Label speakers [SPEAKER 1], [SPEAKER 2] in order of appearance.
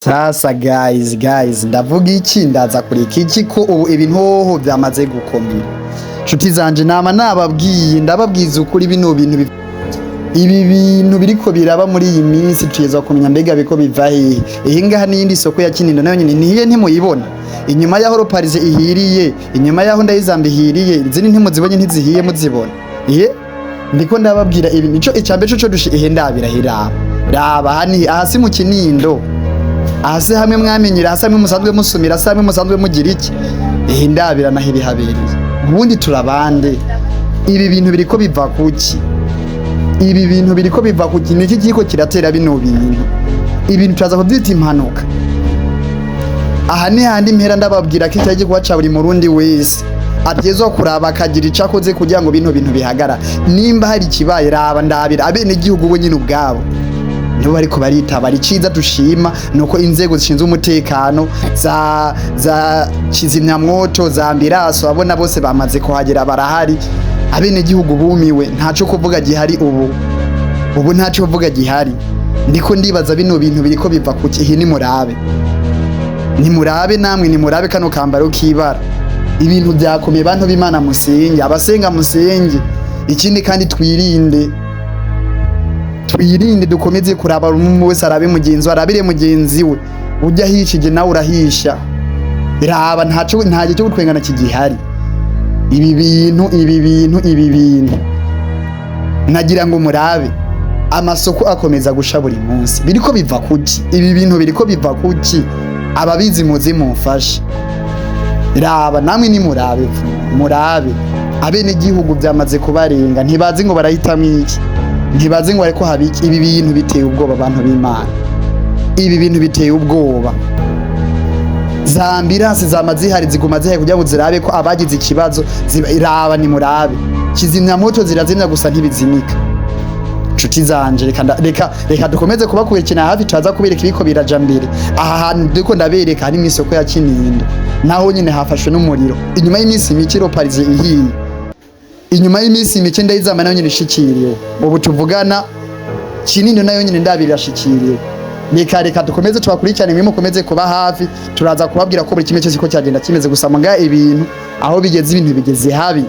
[SPEAKER 1] Sasa guys, guys, ndavuga iki, ndaza kureka iki, ko ubu ibintu hoho byamaze gukomera? Nshuti zanje, nama nababwiye, ndababwiza ukuri, bino bintu ibi bintu biriko biraba muri iyi minsi tugezwa kumenya mbega biko biva hehe. Iyi ngaha n'iyindi soko ya Kinindo nayo nyine nihiye, ntimuyibona inyuma y'aho Roparize ihiriye, inyuma y'aho Ndayizamba ihiriye, izindi ntimuzibonye, ntizihiye, muzibona iye. Ndiko ndababwira ibi nico icambere co dushi ihe ndabira hiraba raba hani aha si mu Kinindo, aha si hamwe mwamenyera, hasi hamwe musanzwe musumira, hasi hamwe musanzwe mugira iki. Ihe ndabira naho ibihabereye. Ubundi turabande, ibi bintu biriko biva kuki? Ibi bintu biriko biva kuki? Niki kiriko kiratera bino bintu? Ibintu turaza kuvyita impanuka. Aha ni handi mpera ndababwira ko icyari gikorwa ca buri murundi wese ategerezwa kuraba akagira ico akoze kugira ngo bino bintu bihagara. Nimba hari ikibaye, raba ndabira abenegihugu bo nyine ubwabo nibo bariko baritaba. Iciza dushima nuko inzego zishinzwe umutekano za kizimyamwoto, za ambulance, abona bose bamaze kuhagera, barahari. Abenegihugu bumiwe, ntaco kuvuga gihari ubu, ubu ntaco kuvuga gihari. Ndiko ndibaza bino bintu biriko biva kuki? Ihi nimurabe, nimurabe namwe, nimurabe kano kambaro k'ibara. Ibintu byakomeye. Bantu b'Imana, musenge, abasenga musenge. Ikindi kandi twirinde, twirinde, dukomeze kuraba, umwe wese arabe mugenzi we, arabire mugenzi we. Ujya ahishije nawe urahisha. Raba, ntaco, nta gihe cyo gutwengana kigihari. Ibi bintu, ibi bintu, ibi bintu nagira ngo murabe amasoko akomeza gusha buri munsi. Biriko biva kuki? Ibi bintu biriko biva kuki? Ababizi muzi mumfashe. Raba namwe nimurabe, murabe abenegihugu byamaze kubarenga, ntibazi ngo barahitamwo iki, ntibazi ngo bariko haba iki. Ibi bintu biteye ubwoba, abantu b'Imana, ibi bintu biteye ubwoba. Za ambulance zama zihari, ziguma zihari kugira ngo zirabe ko abagize ikibazo raba nimurabe, kizimyamoto zirazimya gusa ntibizimika. Nshuti zanje, reka reka dukomeze kubakurikirana hafi, turaza kubereka ibiko biraja mbere. Aha hantu ndiko ndabereka hari mw'isoko ya Kinindo, naho nyine hafashwe n'umuriro inyuma y'iminsi mike Roparize ihiye, inyuma y'iminsi mike Ndayizamba nayo nyine ishikiriwe. Ubu tuvugana Kinindo nayo nyine ndabira irashikiriwe. Reka dukomeze tubakurikirane, mwe mukomeze kuba hafi, turaza kubabwira ko buri kimwe cyose ko cyagenda kimeze. Gusa muga ibintu aho bigeze, ibintu bigeze habi.